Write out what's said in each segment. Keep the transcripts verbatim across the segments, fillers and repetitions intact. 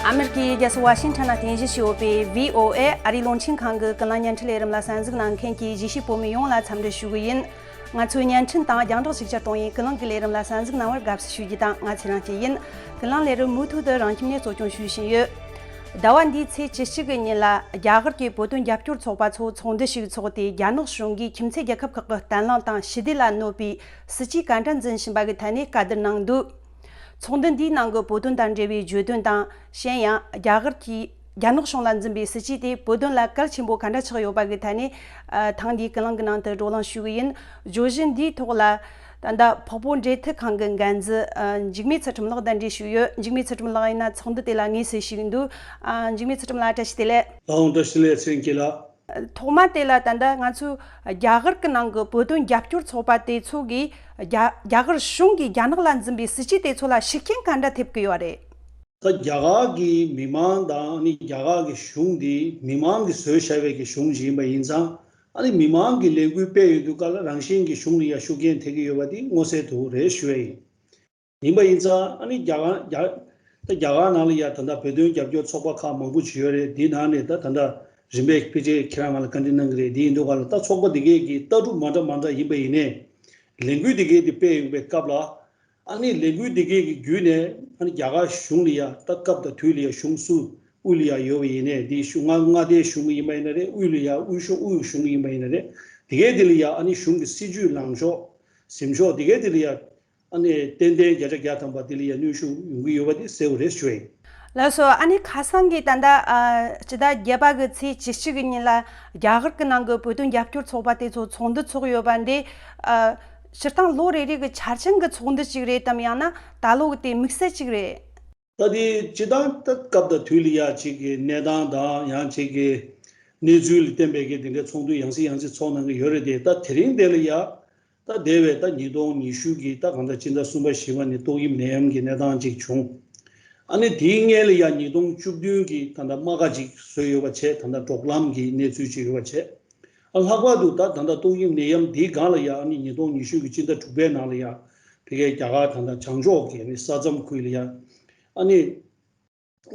ཨ་མེ་རི་ཀའི་རྒྱལ་ས་ཝ་ཤིང་ཊོན་ལ་རྟེན་གཞི་བྱས་ཡོད་པའི་བྷི་ཨོ་ཨེ་ཨ་རིའི་རླུང་འཕྲིན་ཁང་གི་ཀུན་གླེང་བརྙན་འཕྲིན་ལས་རིམ་ལ་གསན་གཟིགས་གནང་མཁན་གྱི་གཞིས་བྱེས་བོད་མི་ཡོངས་ལ་འཚམས་འདྲི་ཞུ་གི་ཡིན། ང་ཚོའི་བརྙན་འཕྲིན་དང་རྒྱང་བསྒྲགས་ཤུགས་ཆེར་གཏོང་བའི་ཀུན་གླེང་གི་ལས་རིམ་ལ་གསན་གཟིགས་གནང་བར་དགའ་བསུ་ཞུ་རྒྱུ་དང་། ང་ཚེ་རིང་སྐྱིད་ཡིན། ཀུན་གླེང་ལས་རིམ་མུ་མཐུད་དུ་རང་ཁྱིམ་ནས་གཙོ་སྐྱོང་ཞུ་བཞིན་ཡོད། ཟླ་བ་འདིའི་ཚེས་བཅུ་གཅིག་གི་ཉིན་ལ་རྒྱ་གར་གྱི་བོད་དོན་རྒྱབ་སྐྱོར་ཚོགས་པ་ཚོ་ཚོགས་འདུ་ཞིག་འཚོགས་ཏེ། རྒྱ་ནག་གཞུང་གིས་ཁྱིམ་མཚེས་རྒྱལ་ཁབ་ཁག་གི་བརྟན་ལྷིང་དང་ཞི་བདེ་ལ་གནོད་པའི་སྲིད་ཇུས་ག་འདྲ་འཛིན་བཞིན་པ་གི་ཐད་ནས་བཀའ་བསྡུར་གནང་འདུག་ཚོགས་འདུ་འདིའི་ནང་གི་བོད་དོན་དང་འབྲེལ་བའི་བརྗོད་དོན་དང་། གཞན་ཡང་རྒྱ་གར་གྱིས་རྒྱ་ནག་གཞུང་ལ་འཛིན་པའི་སྲིད་ཇུས་དེ་བོད་དོན་ལ་གལ་ཆེན་པོ་ག་འདྲ་ཆགས་ཡོད་པ་གི་ཐད་ནས། ཨ། ཐེངས་འདིའི་ཀུན་གླེང་གི་ནང་དུ་བགྲོ་གླེང་ཞུ་གི་ཡིན། བརྗོད་གཞི་འདིའི་ཐོག་ལ་ད་ལྟ་འཕགས་བོད་འབྲེལ་མཐུད་ཁང་གི་འགན་འཛིན། ཨ། འཇིགས་མེད་ཚུལ་ཁྲིམས་ལགས་གདན་འདྲེན་ཞུས་ཡོད། འཇིགས་མེད་ཚུལ་ཁྲིམས་ལགས་ཡིན་ན་ཚོགས་འདུ་དེ་ལ་དངོས་སུ་ཞུགས་འདུག་ཨ། འཇིགས་མེད་ཚུལ་ཁྲིམས་ལགས་བཀྲ་ཤིས་བདེ་ལེགས། ལགས་འོང་། བཀྲ་ཤིས་བདེ་ལེགས། ཚེ་རིང་སྐྱིད་ལགས། ཐོག་མ་དེ་ལ་ད་ལྟ་ང་ཚོའི་རྒྱ་གར་གྱི་ནང་གི་བོད་དོན་རྒྱབ་སྐྱོར་ཚོགས་པ་དེ་ཚོ་གིས་རྒྱ་རྒྱ་གར་གཞུང་གིས་རྒྱ་ནག་ལ་འཛིན་པའི་སྲིད་ཇུས་དེ་ཚོ་ལ་ཤུགས་རྐྱེན་ག་འདྲ་ཐེབས་ཀྱི་ཡོད་རེད། ད་རྒྱ་གར་གྱི་མི་མང་དང་ནི་རྒྱ་གར་གྱི་གཞུང་འདི་མི་མང་གིས་བཟོས་བཞག་པའི་གི་གཞུང་ཞིག་ཡིན་པ་ཡིན་ཙང་། ཨ་ནི་མི་མང་གིས་ལས་འགུལ་སྤེལ་ཡོང་དུས་སྐབས་ལ་རང་བཞིན་གྱིས་གཞུང་ལ་ཡང་ཤུགས་རྐྱེན་ཐེབས་ཀྱི་ཡོད་པ་དེ་མངོན་གསལ་དོད་རེད་ཞུ་བ་ཡིན། ཡིན་པ་ཡིན་ཙང་ཨ་ནི་རྒྱ་གར་རྒྱ་ད་རྒྱ་གར་ནང་ལ་ཡ་ད་ལྟ་བོད་དོན་རྒྱབ་སྐྱོར་ཚོགས་པ་ཁག་མང་པོ་ཅིག་ཡོད་རེད། འདི་ནང་ནས་ད་ད་ལྟ་རིམ་པས་ཕལ་ཆེར་ཁྱེད་རང་ང་ལ་བཀའ་འདྲི་གནང་གི་རེད། འདི་ཡིན་དུས་ག་ལ་ད་ཚོགས་པ་འདི་གས་ཀྱི་ལྟ་གྲུབ་མ་འདྲ་མ་འདྲ་ཡིན་པ་ཡིན་ནའི། ལས་འགུལ་འདི་གས་འདི་སྤེལ་ཡོང་པའི་སྐབས་ལ་ཨ་ནི་ལས་འགུལ་འདི་གས་ཀྱི་བརྒྱུད་ནས་ཨ་ནི་རྒྱ་གར་གཞུང་ལ་ཡ་ད་སྐབས་དང་དུས་ལ་ཡ་གཞུང་སུ་དབུས་ལ་ཡ་ཡོད་པ་ཡིན་ནའི། འདི་གཞུང་མངའ་མངའ་སྡེའི་གཞུང་གི་ཡིན་པ་ཡིན་ན་རེད། དབུས་ལ་ཡ་དབུས་གཞུང་དབུས་གཞུང་གི་ཡིན་པ་ཡིན་ན་རེད། འདི་གས་འདི་ལ་ཡ་ཨ་ནི་གཞུང་གི་སྲིད་ཇུས་ལངས་ཕྱོགས་ཟིན་ཕྱོགས་འདི་གས་འདི་ལ་ཡ། ཨ་ནི་ཏན་ཏན་བརྒྱ་ཆ་བརྒྱ་ཐམ་པ་དེ་ལ་ཡང་གནོན་ཤུགས་ཡོང་གི་ཡོད་པ་དེ་གསལ་པོ་རེད་ཞུ་ཡིན། ལགས་སོ། ཨ་ནི་ཁ་སང་གི་ད་ལྟ་ཨ་སྤྱི་ཟླ་བརྒྱད་པ་གི་ཚེས་བཅུ་གཅིག་གི་ཉིན་ལ་རྒྱ་གར་གྱི་ནང་གི་བོད་དོན་རྒྱབ་སྐྱོར་ཚོགས་པ་དེ་ཚོ་ཚོགས་འདུ་ཚོགས་ཡོད་པ་འདི། ཨ་སྤྱིར་བཏང་ལོ་རེ་རེ་གི་འཆར་ཅན་གྱི་ཚོགས་འདུ་ཅིག་རེད་དམ། ཡང་ན་ད་ལོ་གི་དེ་དམིགས་བསལ་ཅིག་རེད། ད་དེ་སྤྱིར་བཏང་ད་སྐབས་དང་དུས་ལ་ཡ་ཅིག་གི་གནས་སྟངས་དང་ཡང་ཅིག་གི་གནས་ཚུལ་ལ་བརྟེན་པའི་གི་དེ་འདྲའི་ཚོགས་འདུ་ཡང་སེ་ཡང་སེ་ཚོགས་གནང་གི་ཡོད་རེད་དེ། ད་དེ་རིང་དེ་ལ་ཡ། ད་འདས་པའི་ད་ཉིས་སྟོང་ཉི་ཤུ་གི་ད་གང་ལྟར་སྤྱི་ཟླ་གསུམ་པ་བཞི་པ་ནས་ཏོག་དབྱིབས་ནད་ཡམས་ཀྱི་གནས་སྟངས་ཅིག་བྱུང་། ཨ་ནི་དེའི་སྔོན་ལ་ཡང་ཉིས་སྟོང་བཅུ་བདུན་གྱི་ད་ལྟ་རྨ་ཁ་ཅིག་བཟོས་ཡོད་པ་བྱས། ད་ལྟ་འབྲོག་ལམ་གྱི་གནས་ཚུལ་ཅིག་ཡོད་པ་བྱས། ཨ་ལྷག་པར་དུ་ད་ད་ལྟ་ཏོག་དབྱིབས་ནད་ཡམས་འདིའི་སྒང་ལ་ཡང་ཨ་ནི་ཉིས་སྟོང་ཉི་ཤུ་གི་སྤྱི་ཟླ་དྲུག་པའི་ནང་ལ་ཡང་ཕ་གིའི་རྒྱ་གར་ད་ལྟ་བྱང་ཕྱོགས་ཀྱི་ཨ་ནི་ས་མཚམས་ཁུལ་ལ་ཡང་ཨ་ནི།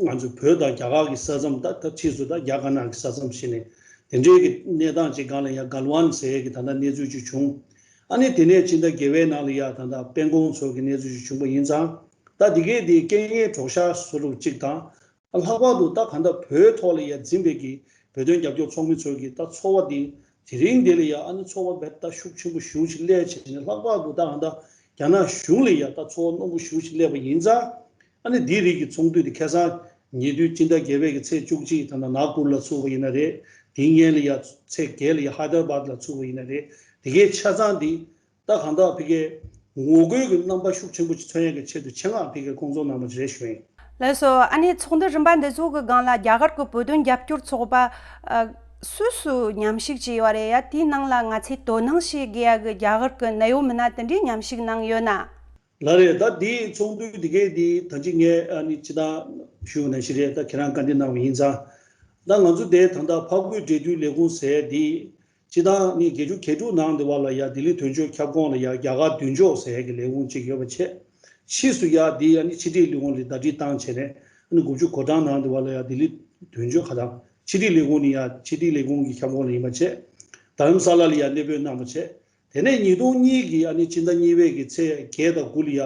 ང་ཚོ་བོད་དང་རྒྱ་གར་གྱི་ས་མཚམས། ད་ད་ཕྱིས་སུ་ད་རྒྱ་དཀར་ནག་གི་ས་མཚམས་ཞེས་ནས་དེ་འདྲའི་གི་གནས་སྟངས་ཅིག་སྒང་ལ་ཡང་གལ་ཝན་ཟེར་ཡས་ཀྱི་ད་ལྟ་གནས་ཚུལ་ཅིག་བྱུང་། ཨ་ནི་དེ་ནས་ཕྱི་ཟླ་བརྒྱད་པའི་ནང་ལ་ཡང་ད་ལྟ་སྤན་ཀོང་ཚོ་གི་གནས་ཚུལ་ཅིག་བྱུང་པ་ཡིན་ཙང་། ད་འདི་གས་དེ་རྐྱེན་ངན་གྲོགས་ཤར་བཟོ་ལུགས་ཅིག་དང་། ལྷག་པར་དུ་ད་གང་ལྟར་བོད་ཐོག་ལ་ཡང་འཛིན་པའི་གི་བོད་དོན་རྒྱབ་སྐྱོར་ཚོགས་མི་ཚོ་གི་ད་ཚོར་བ་འདི་དེ་རིང་འདི་ལ་ཡང་ཨ་ནི་ཚོར་བ་བས་ད་ཤུགས་ཆེན་པོ་ཞེ་པོ་ཅིག་སླེབས་བྱས་ནས། ལྷག་པར་དུ་ད་གང་ལྟར་རྒྱ་ནག་གཞུང་ལ་ཡང་ད་ཚོར་བ་རྣོན་པོ་ཞེ་པོ་ཅིག་སླེབས་པ་ཡིན་ཙང་། ཨ་ནི་འདིའི་རིགས་ཀྱི་ཚོགས་འདུ་འདི་ཁ་སང་ཉེ་དུས་སྤྱི་ཟླ་བརྒྱད་པའི་གི་ཚེས་བཅུ་གཅིག་ད་ལྟ་ནཱག་པུར་ལ་ཚུགས་པ་ཡིན་ན་རེད། དེའི་སྔོན་ལ་ཡང་ཚེས་བརྒྱད་ལ་ཡང་ཧའི་དར་བཱད་ལ་ཚུགས་པ་ཡིན་ན་རེད། དེ་གའི་ཆ་ཚང་འདི་ད་གང་ལྟར་ཕ་གིའི་ངོ་རྒོལ་གྱི་རྣམ་པ་ཤུགས་ཆེན་པོ་ཅིག་མཚོན་ཡག་གི་ཆེད་དུ་ཆེད་མངགས་ཕ་གིའི་སྐོང་ཚོགས་གནང་བ་རེད་ཞུ་ཡིན། ལགས་སོ། ཨ་ནི་ཚོགས་འདུ་རིམ་པ་འདི་ཚོ་གི་སྒང་ལ་རྒྱ་གར་གྱི་བོད་དོན་རྒྱབ་སྐྱོར་ཚོགས་པ་ཨ་སུ་སུ་མཉམ་ཞུགས་བྱས་ཡོད་རེད་ཡ། དེའི་ནང་ལ་ང་ཚོས་དོ་སྣང་བྱེད་དགོས་ཡག་གི་རྒྱ་གར་གྱི་གནད་ཡོད་མི་སྣ་དེ་འདྲས་མཉམ་ཞུགས་གནང་ཡོད་ན། ལགས་རེད། ད་འདིའི་ཚོགས་འདུ་འདི་གས་འདི་ད་ཅི་ངས་ཨ་ནི་ཅི་ད་ཞུ་ནང་བཞིན་རེད། ད་ཁྱེད་རང་བཀའ་འདྲི་གནང་བ་ཡིན་ཙང་། ད་ང་ཚོ་དེ་ད་ལྟ་འཕགས་བོད་འབྲེལ་མཐུད་ལས་ཁུངས་ཟེར་འདི་ཅི་ད་ནི་བརྒྱད་ཅུ་གྱ་དྲུག་ནང་དེ་བ་ལ་ཡ་ལྡི་ལི་དོན་གཅོད་ཁྱབ་ཁོངས་ལ་ཡ་རྒྱ་གར་མདུན་ཅོག་ཟེར་ཡ་གི་ལས་ཁུངས་གཅིག་ཡོད་པ་བྱས། ཕྱིས་སུ་ཡ་འདི་ཨ་ནི་ཕྱི་དྲིལ་ལས་ཁུངས་ལ་ཟླ་སྒྲིལ་བཏང་བྱས་ནས། ཨ་ནི་དགུ་བཅུ་གོ་གྲངས་ནང་དེ་བ་ལ་ཡ་ལྡི་ལི་དོན་གཅོད་ཁ་ཐང་ཕྱི་དྲིལ་ལས་ཁུངས་ནི་ཡ་ཕྱི་དྲིལ་ལས་ཁུངས་ཀྱི་ཁྱབ་ཁོངས་ལ་ཡིན་པ་བྱས། རྡ་རམ་ས་ལ་ལ་ཡ་གནས་སྤོས་གནང་བ་བྱས། དེ་ནས་ཉིས་སྟོང་གཉིས་ཀྱི་ཨ་ནི་ཕྱི་ཟླ་གཉིས་པའི་གི་ཚེས་བརྒྱད་དང་དགུ་ལ་ཡ།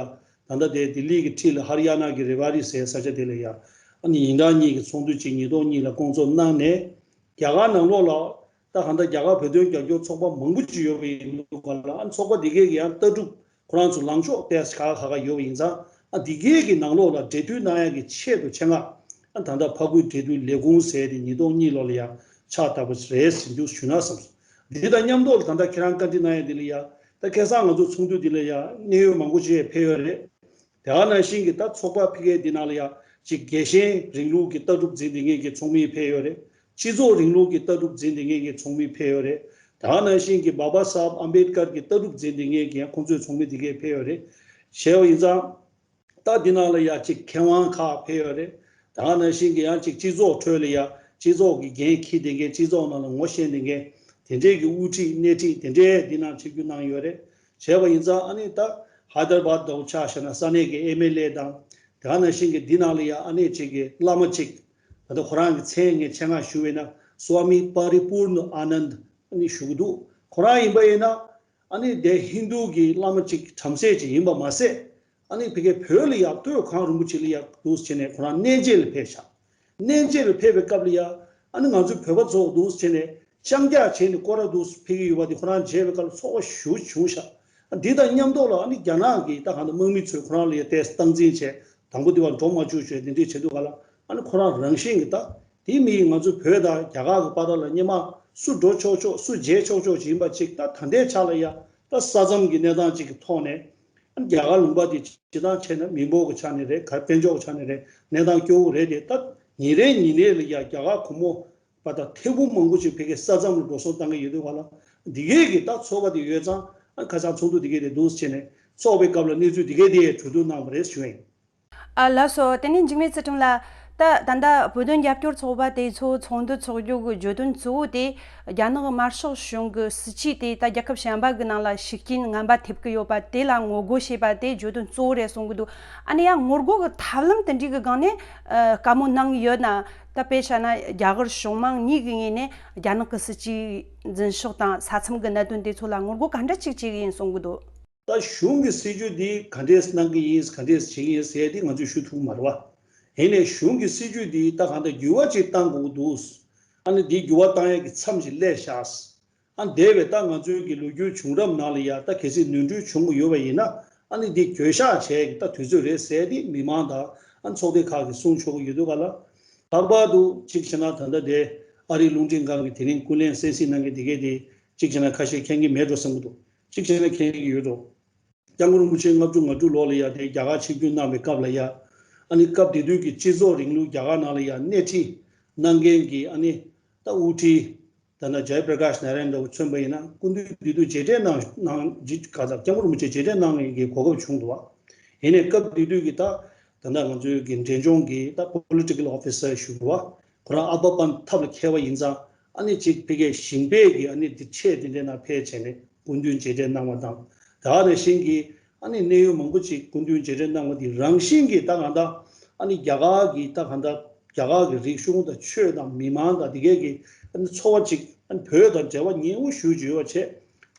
ད་ལྟ་དེ་ལྡི་ལི་གི་འཁྲིས་ལ་ཧར་ཡ་ན་གི་རེ་བ་རི་ཟེར་ས་ཆ་དེ་ལ་ཡ། ཨ་ནི་ཡིན་གྲངས་གཉིས་ཀྱི་ཚོགས་འདུ་ཅིག་ཉིས་སྟོང་གཉིས་ལ་སྐོང་ཚོགས་གནང་ནས། རྒྱ་གར་ནང་ལོགས་ལ་ད་གང་ལྟར་རྒྱ་གར་བོད་དོན་རྒྱབ་སྐྱོར་ཚོགས་པ་མང་པོ་ཅིག་ཡོད་པ་ཡིན་དུས་ག་ལ། ཨ་ནི་ཚོགས་པ་དེ་གས་ཀྱི་ཡང་ལྟ་གྲུབ་ཁོ་རང་ཚོ་ལངས་ཕྱོགས་ཏོག་ཙམ་ཁག་ཁག་ཁག་ཡོད་པ་ཡིན་ཙང་། ཨ་དེ་གས་ཀྱི་ནང་ལོགས་ལ་འབྲེལ་མཐུད་གནང་ཡག་གི་ཆེད་དུ་ཆེད་མངགས། ཨ་ད་ལྟ་འཕགས་བོད་འབྲེལ་མཐུད་ལས་ཁུངས་ཟེར་དེ་ཉིས་སྟོང་གཉིས་ལོ་ལ་ཡ་ཕྱག་བཏབ་པ་རེད་ཟེར་རྒྱུ་ཞུ་ན་བསམ་སོང་། འདི་དང་མཉམ་དུ་ལ་ད་ལྟ་ཁྱེད་རང་བཀའ་འདྲི་གནང་ཡ་འདི་ལ་ཡ། ད་ཁ་སང་ང་ཚོ་ཚོགས་འདུ་འདི་ལ་ཡ་གནད་ཡོད་མང་པོ་ཅིག་ཕེབས་ཡོད་རེད། དེ་ག་ནང་བཞིན་གྱི་ད་ཚོགས་པ་ཕ་གིའི་འདི་ནང་ལ་ཡ་ཅིག་རྒྱལ་ཞེན་རིང་ལུགས་ཀྱི་ལྟ་གྲུབ་འཛིན་བསྡད་མཁན་གྱི་ཚོགས་མི་ཕེབས་ཡོད་རེད། སྤྱི་ཚོགས་རིང་ལུགས་ཀྱི་ལྟ་གྲུབ་འཛིན་བསྡད་མཁན་གྱི་ཚོགས་མི་ཕེབས་ཡོད་རེད། དེ་ག་ནང་བཞིན་གྱི་བྷ་བྷ་སཱ་ཧབ་ཨམ་བེད་ཀར་གྱི་ལྟ་གྲུབ་འཛིན་བསྡད་མཁན་གྱི་ཡང་ཁོང་ཚོའི་ཚོགས་མི་དེ་གས་ཕེབས་ཡོད་རེད། བྱས་པ་ཡིན་ཙང་། ད་འདི་ནང་ལ་ཡ་ཅིག་མཁས་དབང་ཁག་ཕེབས་ཡོད་རེད། དེ་ག་ནང་བཞིན་གྱི་ཡང་ཅིག་སྤྱི་ཚོགས་ཁྲོད་ལ་ཡ་སྤྱི་ཚོགས་ཀྱི་འགན་འཁྱེར་བསྡད་མཁན། སྤྱི་ཚོགས་ནང་ལ་ངོ་ཤེས་བསྡད་མཁན་དེ་འདྲས་ཀྱི་དབུ་ཁྲིད་སྣེ་ཁྲིད་དེ་འདྲས་འདི་ནང་ཆིབས་བསྒྱུར་གནང་ཡོད་རེད། བྱས་པ་ཡིན་ཙང་ཨ་ནི་ད་ཧའི་དར་བཱད་དང་ཆ་བཞག་ན་ས་གནས་ཀྱི་ཨེམ་ཨེལ་ཨེ་དང་། དེ་ག་ནང་བཞིན་གྱི་འདི་ནང་ལ་ཡང་ཨ་ནེ་ཅིག་གི་བླ་མ་ཅིག་ད་ལྟ་ཁོ་རང་གི་མཚན་ངས་ཆེད་མངགས་ཞུ་བས་ན་སྭ་མི་པ་རི་པུར་ན་ཨ་ནནྡ་ཨ་ནི་ཞུ་གི་འདུག་ཁོ་རང་ཡིན་པ་ཡིན་ན་ཨ་ནི་དེ་ཧིན་རྡུ་གི་བླ་མ་ཅིག་བྲམ་ཟེ་ཅིག་ཡིན་པ་མ་ཟད། ཨ་ནི་ཕ་གིའི་བོད་ལ་ཡང་སྟོད་གངས་རིན་པོ་ཆེ་ལ་ཡང་འདུག་སེ་བྱས་ནས་ཁོ་རང་གནས་མཇལ་ལ་ཕེབས་ཤག་གནས་མཇལ་ལ་ཕེབས་པའི་སྐབས་ལ་ཡང་ཨ་ནི་ང་ཚོའི་བོད་པ་ཚོ་འདུག་སེ་བྱས་ནས་ལྕང་སྐྱག་བྱས་ནས་སྐོར་ར་འདུག་སེ་ཕེབས་ཀྱི་ཡོད་པ་དེ་ཁོ་རང་མཇལ་བའི་སྐབས་ལ་ཚོར་བ་ཞེ་པོ་བྱུང་ཤག་འདི་དང་མཉམ་དུ་ལ་ཨ་ནི་རྒྱ་ནག་གི་ད་གང་ལྟར་དམག་མི་ཚོས་ཁོ་རང་ལ་ཡང་ཏོག་ཙམ་སྟངས་འཛིན་བྱས་དང་པོ་དེ་བར་འགྲོ་མ་བཅུག་བྱས་དེ་འདྲས་བྱེད་དུས་ག་ལ་ཨ་ནི་ཁོ་རང་རང་བཞིན་གྱི་ད་དེ་མི་ཡིས་ང་ཚོ་བོད་དང་རྒྱ་གར་གྱི་བར་ལ་སྔོན་མ་སུ་འགྲོ་ཆོག་ཆོག་སུ་མཇལ་ཆོག་ཆོག་ཅིག་ཡིན་པ་ཅིག་ད་ད་ལྟའི་ཆ་ལ་ཡང་ད་ས་མཚམས་ཀྱི་གནས་སྟངས་ཅིག་གི་ཐོག་ནས། རྒྱ་གར་ལུང་པ་དེ་སྤྱིར་བཏང་བྱས་ན་མི་འབོར་གྱི་ཆ་ནས་རེད། ག་དཔལ་འབྱོར་གྱི་ཆ་ནས་རེད། གནས་སྟངས་སྐྱོ་བོ་རེད་དེ། ད་ཉིན་རེ་ཉིན་རེ་ལ་ཡ་རྒྱ་གར་སྒོར་མོ་བ་དང་ཐེར་འབུམ་མང་པོ་ཅིག་ཕ་གིའི་ས་མཚམས་ལ་འགྲོ་སོང་བཏང་གི་ཡོད་དུས་བ་ལ། འདི་གས་ཀྱི་ད་ཚོགས་པ་དེ་ཡོད་ཙང་ཨ་ཁ་སང་ཚོགས་འདུ་འདི་གས་དེ་འདུག་སེ་བྱས་ནས་ཚོགས་པའི་སྐབས་ལ་གནས་ཚུལ་འདི་གས་དེ་གྲོས་བསྡུར་གནང་བ་རེད་ཞུ་ཡིན། ཨ་ལགས་སོ། དེ་ནས་འཇིགས་མེད་ཚུལ་ཁྲིམས་ལགས། ད་ད་ལྟ་བོད་དོན་རྒྱབ་སྐྱོར་ཚོགས་པ་དེ་ཚོ་ཚོགས་འདུ་འཚོགས་རྒྱུ་གི་བརྗོད་དོན་གཙོ་བོ་དེ་རྒྱ་ནག་དམར་ཤོག་གཞུང་གི་སྲིད་བྱུས་དེ་ད་རྒྱལ་ཁབ་གཞན་པ་གི་ནང་ལ་ཤུགས་རྐྱེན་ངན་པ་ཐེབས་ཀྱི་ཡོད་པ་དེ་ལ་ངོ་རྒོལ་བྱེད་པ་དེ་བརྗོད་དོན་གཙོ་བོ་རེད་གསུང་གི་འདུག་ཨ་ནི་ཡང་ངོ་རྒོལ་གི་ཐབས་ལམ་དེ་འདྲའི་གི་སྒང་ནས་ཨ་བཀའ་མོལ་གནང་གི་ཡོད་ན། ད་དཔེ་བཞག་ན་རྒྱ་གར་གཞུང་མང་གཉིས་ཀྱི་ངོས་ནས་རྒྱ་ནག་གི་སྲིད་བྱུས་འཛིན་ཕྱོགས་དང་ས་མཚམས་ཀྱི་གནད་དོན་དེ་ཚོ་ལ་ངོ་རྒོལ་ག་འདྲ་ཅིག་བྱེད་ཀྱི་ཡིན་གསུང་གི་འདུག་ད་གཞུང་གི་སྲིད་བྱུས་འདི་ག་འདྲས་གནང་གི་ཡིན་ག་འདྲས་བྱེད་ཀྱི་ཡིན་ཟེར་ཏེ་ང་ཚོས་ཞུ་ཐུབ་ཀྱི་མ་རེད་བ། ཡིན་ནའི་གཞུང་གི་སྲིད་བྱུས་འདི་ད་གང་ལྟར་འགྱུར་བ་ཅིག་བཏང་དགོས་ཀྱི་འདུག་ཨ་ནི་འདི་འགྱུར་བ་བཏང་ཡས་ཀྱི་མཚམས་ཤིག་སླེབས་ཤག་ཨ་འདས་པའི་ད་ང་ཚོའི་གི་ལོ་རྒྱུས་བྱུང་རབས་ནང་ལ་ཡ་ད་གལ་སྲིད་ནོར་འཁྲུལ་བྱུང་གི་ཡོད་པ་ཡིན་ན་ཨ་ནི་འདི་འགྱོད་བཤགས་བྱས་ཀྱི་ད་དུས་ཚོད་རེད་ཟེར་ཏེ་མི་མང་དང་ཨ་ཚོགས་སྡེ་ཁག་གིས་གསུང་ཆོག་གི་ཡོད་དུས་ག་ལ། ལྷག་པར་དུ་གཅིག་བྱས་ན་ད་ལྟ་དེ་ཨ་རིའི་རླུང་འཕྲིན་ཁང་གི་དེ་རིང་ཀུན་གླེང་གསན་གཟིགས་གནང་མཁན་དེ་གས་དེ་གཅིག་བྱས་ན་ཁ་ཤས་མཁྱེན་གྱི་མེད་འགྲོ་བསམ་གྱི་འདུག་གཅིག་བྱས་ན་མཁྱེན་གྱི་ཡོད་འགྲོ། སྐྱབས་མགོན་རིན་པོ་ཆེ་ལྔ་བཅུ་ང་དྲུག་ལོ་ལ་ཡ་དེ་རྒྱ་གར་ཆིབས་བསྒྱུར་གནང་བའི་སྐབས་ལ་ཡ། ཨ་ནི་སྐབས་དེ་དུས་ཀྱི་སྤྱི་ཚོགས་རིང་ལུགས་རྒྱ་གར་ནང་ལ་ཡ་སྣེ་ཁྲིད་གནང་མཁན་གྱི་ཨ་ནི་ད་དབུ་ཁྲིད་ད་ནི་ཇའི་པྲ་ཀཱཤ་ནཱ་ར་ཡན་ན་འདྲ་བོ་མཚོན་པ་ཡིན་ན་སྐུ་མདུན་དེ་དུས་མཇལ་འཕྲད་གནང་གནང་ཇི་ག་ད་སྐྱབས་མགོན་རིན་པོ་ཆེ་མཇལ་འཕྲད་གནང་མཁན་གྱི་གོ་སྐབས་བྱུང་འདུག་བ། ཡིན་ནའི་སྐབས་དེ་དུས་ཀྱི་ད་ད་ནི་ང་ཚོའི་གི་འབྲས་ལྗོངས་ཀྱི་ད་པོ་ལི་ཊི་ཀལ་ཨོ་ཕི་སར་ཞུ་བ་ཁོ་རང་ཨ་པ་པན་ཐབས་ལ་མཁས་པ་ཡིན་ཙང་ཨ་ནི་གཅིག་ཕ་གིའི་ཞིང་པའི་གི་ཨ་ནི་དེ་ཆེད་དེ་འདྲའི་ནང་ཕེབས་བྱས་ནས། སྐུ་མདུན་མཇལ་འཕྲད་གནང་བ་དང་། དེ་ག་ནང་བཞིན་གྱི་ཨ་ནི་གནད་ཡོད་མང་པོ་ཅིག་སྐུ་མདུན་མཇལ་འཕྲད་གནང་བ་འདི་རང་བཞིན་གྱིས་ད་གང་ལྟར་ཨ་ནི་རྒྱ་གར་གྱི་ད་གང་ལྟར་རྒྱ་གར་གྱི་རིག་གཞུང་དང་ཆོས་དང་མི་མང་དང་དེ་གས་ཀྱི་ཨ་ནི་ཚོར་བ་ཅིག་ཨ་ནི་བོད་དང་འབྲེལ་བ་ཉེ་བོ་ཞེ་པོ་ཅིག་ཡོད་པ་བྱས།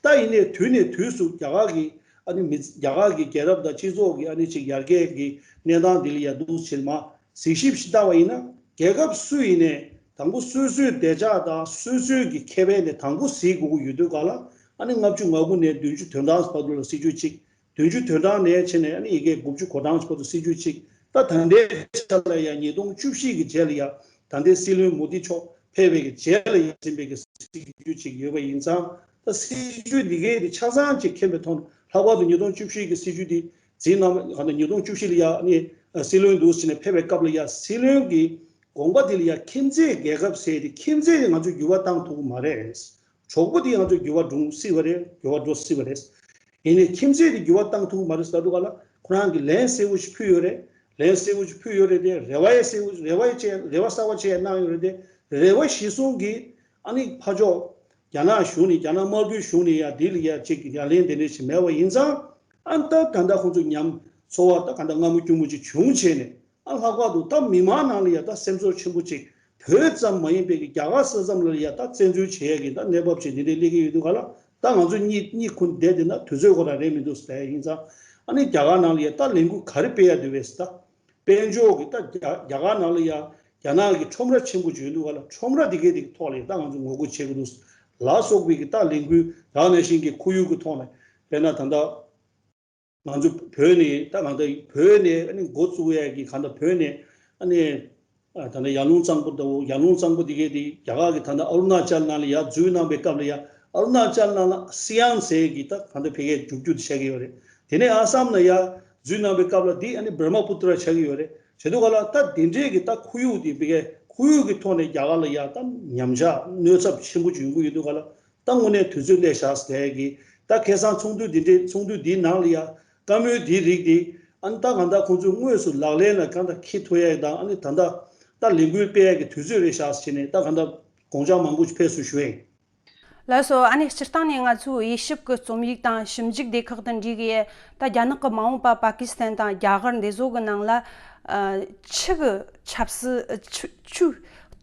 ད་ཡིན་ནའི་དུས་ནས་དུས་སུ་རྒྱ་གར་གྱི་ཨ་ནི་མི་རྒྱ་གར་གྱི་རྒྱལ་རབས་དང་སྤྱི་ཚོགས་ཀྱི་ཨ་ནི་ཅིག་ཡར་རྒྱས་ཀྱི་གནས་སྟངས་འདི་ལ་ཡ་འདུག་ཕྱིར་མ་གཟིགས་ཞིབ་ཞིག་བཏང་བ་ཡིན་ན་རྒྱལ་ཁབ་སུ་ཡིན་ནའི་དང་པོ་སོ་སོའི་བདེ་འཇགས་དང་སོ་སོའི་གི་ཁེ་ཕན་ནས་དང་པོ་གཟིགས་དགོས་ཀྱི་ཡོད་དུས་ག་ལ་ཨ་ནི་ལྔ་བཅུ་ང་དགུ་ནས་བདུན་ཅུ་དོན་གྲངས་བར་དུ་ལ་སྲིད་བྱུས་གཅིག་བདུན་ཅུ་དོན་གྲངས་ནས་བྱས་ནས་ཨ་ནི་ཡི་གེ་དགུ་བཅུ་གོ་གྲངས་བར་དུ་སྲིད་བྱུས་གཅིག་ད་ད་ལྟའི་ཆ་ལ་ཡང་ཉིས་སྟོང་བཅུ་བཞི་གི་རྗེས་ལ་ཡང་ད་ལྟའི་སྲིད་བློན་མོ་དི་མཆོག་ཕེབས་པའི་གི་རྗེས་ལ་ཡང་ཟིན་པའི་གི་སྲིད་བྱུས་གཅིག་ཡོད་པ་ཡིན་ཙང་ད་སྲིད་བྱུས་འདི་གའི་དེ་ཆ་ཚང་གཅིག་མཁྱེན་པའི་ཐོག་ནས་ལྷག་པར་དུ་ཉིས་སྟོང་བཅུ་བཞི་གི་སྲིད་བྱུས་འདི་འཛིན་གནང་བ་ཉིས་སྟོང་བཅུ་བཞི་ལ་ཡང་ཨ་ནི་སྲིད་བློན་འདུག་ཟེར་ནས་ཕེབས་པའི་སྐབས་ལ་ཡང་སྲིད་བློན་གྱི་དགོངས་པ་དེ་ལ་ཡང་ཁྱིམ་མཚེས་རྒྱལ་ཁབ་ཟེར་དེ་ཁྱིམ་མཚེས་དེ་ང་ཚོས་འགྱུར་བ་བཏང་ཐུབ་ཀྱི་མ་རེད། གྲོགས་པོ་དེ་ང་ཚོས་འགྱུར་བ་འགྲོ་སྲིད་པ་རེད། འགྱུར་བ་འགྲོ་སྲིད་པ་རེད། ཡིན་ནའི་ཁྱིམ་མཚེས་དེ་འགྱུར་བ་བཏང་ཐུབ་ཀྱི་མ་རེད་ཟེར་དུས་ག་ལ་ཁོ་རང་གིས་ལན་གསལ་པོ་ཞིག་ཕུལ་ཡོད་རེད། ལན་གསལ་པོ་ཞིག་ཕུལ་ཡོད་རེད་དེ་རེ་བ་ཡང་གསལ་པོ་རེ་བ་ཡང་བཅས་རེ་བ་གསར་པ་བཅས་གནང་ཡོད་རེད་དེ་རེ་བ་གཞིར་བཟུང་གིས་ཨ་ནི་ཕར་ཕྱོགས་རྒྱ་ནག་གཞུང་ནས་རྒྱ་ནག་དམར་པོའི་གཞུང་ནས་ཡང་འདི་ལ་ཡང་ཅིག་ཡ་ལན་དེ་འདྲ་ཞིག་མེད་པ་ཡིན་ཙང་ཨ་ད་ད་ལྟ་ཁོང་ཚོ་ཉམས་ཚོར་བ་ད་ག་ད་སྔ་མོ་སྐྱུར་མོ་ཅིག་བྱུང་བྱས་ནས། ཨ་ལྷག་པར་དུ་ད་མི་མང་ནང་ལ་ཡ་ད་སེམས་ཚོར་ཆེན་པོ་ཅིག་བོད་ཙམ་མ་ཡིན་པའི་གི་རྒྱ་གར་ས་མཚམས་ལ་ཡ་ད་བཙན་འཛུལ་བྱེད་ཡ་གི་ད་གནས་བབ་ཅིག་འདི་འདྲའི་སླེབས་ཀྱི་ཡོད་དུས་ག་ལ་ད་ང་ཚོ་གཉིད་གཉིད་ཁུག་བསྡད་དེ་ན་དུས་ཚོད་ཁོ་རང་རེད་མི་འདུག་ཟེར་ཡ་ཡིན་ཙང་ཨ་ནི་རྒྱ་གར་ནང་ལ་ཡ་ད་ལས་འགུལ་ག་རེ་སྤེལ་ཡ་འདུག་བས་ཟེར་ད་དཔལ་འབྱོར་གི་ད་རྒྱ་རྒྱ་གར་ནང་ལ་ཡ་རྒྱ་ནག་གི་ཁྲོམ་ར་ཆེན་པོ་ཅིག་ཡོད་དུས་ག་ལ་ཁྲོམ་ར་དེ་གའི་དེ་གི་ཐོག་ལ་ཡ་ད་ང་ཚོ་ངོ་རྒོལ་བྱེད་དགོས་འདུག་ལ་སོགས་པའི་གི་ད་ལས་འགུལ་ད་ནང་བཞིན་གི་ཁོར་ཡུག་གི་ཐོག་ནས་དཔེར་ན་ད་ལྟ། ང་ཚོ་བོད་ནས་ད་གང་ལྟར་བོད་ནས་ཨ་ནི་འགོ་བཙུགས་ཡས་ཀྱི་གང་ལྟར་བོད་ནས་ཨ་ནི་ཨ་ད་ལྟ་ཡར་ཀླུང་གཙང་པོ་དང་ཡར་ཀླུང་གཙང་པོ་དེ་གའི་དེ་རྒྱ་གར་གྱི་ད་ལྟ་ཨ་རུ་ན་ཅལ་ནང་ལ་ཡར་འཛུལ་གནང་པའི་སྐབས་ལ་ཡ་ཨ་རུ་ན་ཅལ་ནང་ལ་སི་ཡང་ཟེར་གྱི་ད་གང་ལྟར་ཕ་གིའི་རྒྱུག་རྒྱུ་དེ་ཆགས་ཀྱི་ཡོད་རེད། དེ་ནས་ཨ་སམ་ལ་ཡར་འཛུལ་གནང་པའི་སྐབས་ལ་དེ་ཨ་ནི་བྷར་མ་པུ་ཏྲ་ཆགས་ཀྱི་ཡོད་རེད། བྱེད་དུས་ག་ལ་ད་དེ་འདྲའི་གི་ད་ཁོར་ཡུག་དེ་ཕ་གིའི་ཁོར་ཡུག་གི་ཐོག་ནས་རྒྱ་གར་ལ་ཡ་ད་ཉམས་ཆག་གནོད་ཚབས་ཆེན་པོ་ཅིག་ཡོང་གི་ཡོད་དུས་ག་ལ། ད་དངོས་གནས་དུས་ཚོད་སླེབས་བཞག་ཟེར་གི། ད་ཁ་སང་ཚོགས་འདུ་འདི་འདྲའི་ཚོགས་འདུ་འདིའི་ནང་ལ་ཡ་བཀའ་མོལ་འདིའི་རིགས་འདི་ཨ་ནི་ད་གང་ལྟར་ཁོང་ཚོས་དངོས་སུ་ལག་ལེན་ལ་གང་ལྟར་འཁྱེར་ཐུབ་ཡ་དང་ཨ་ནི་ད་ལྟ་ད་ལས་འགུལ་སྤེལ་ཡ་གི་དུས་ཚོད་རེད་བཞག་ཟེར་ནས་ད་གང་ལྟར་དགོངས་འཆར་མང་པོ་ཞིག་ཕེབས་སོང་ཞུ་ཡིན། ལགས་སོ། ཨ་ནི་སྤྱིར་བཏང་ནས་ང་ཚོའི་དབྱེ་ཞིབ་ཀྱི་རྩོམ་ཡིག་དང་ཞིབ་འཇུག་སྡེ་ཁག་དང་འདྲིས་གི་ད་རྒྱ་ནག་གི་མ་འོངས་པ་པ་ཀི་སི་ཐན་དང་རྒྱ་གར་འདི་ཚོ་གི་ནང་ལ་ ཨ། ཆུ་གི་ཆབ་སྲིད། ཨ། ཆུ་ཆུ་